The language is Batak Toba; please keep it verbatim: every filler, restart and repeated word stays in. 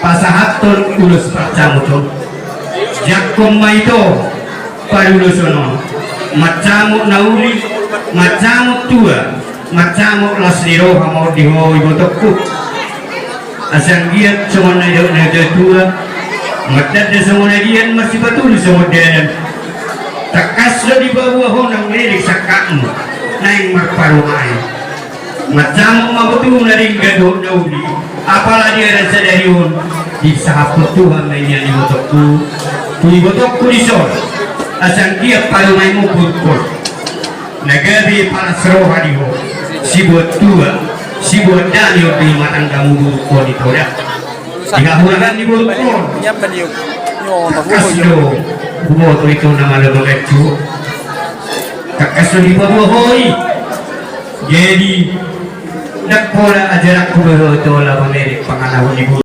pasahathon ulos parcamot on. Jangkon ma ito paruloson on. Mancamot na uli, mancamot tua, mancamot las ni roha ma on di ho ibotongku. Asa anggiat songon na nidok ni natuatua, martanda songon ajian, marsipatudu songon dalan. Tangkas do dipaboa ho na uli sangkapmu naeng marparumaen. Mancamot ma botu na denggan dohot na uli. Apala di ari sadari on disahaphon Tuhan ma i nian ibotongku tu ibotongku dison. Asa anggiat parumaenmu borungkon na gabe palas roha di ho. Sibuat tua, sibuat dame on di rumah tanggamu borungkon, ito da. Di hahurangan ni borungkon. Tangkas do huboto ito na malo manganju. Tangkas do dipaboa ho i. Jadi ndang pola ajaranku do ho ito laho mamereng pangalahon ni boru.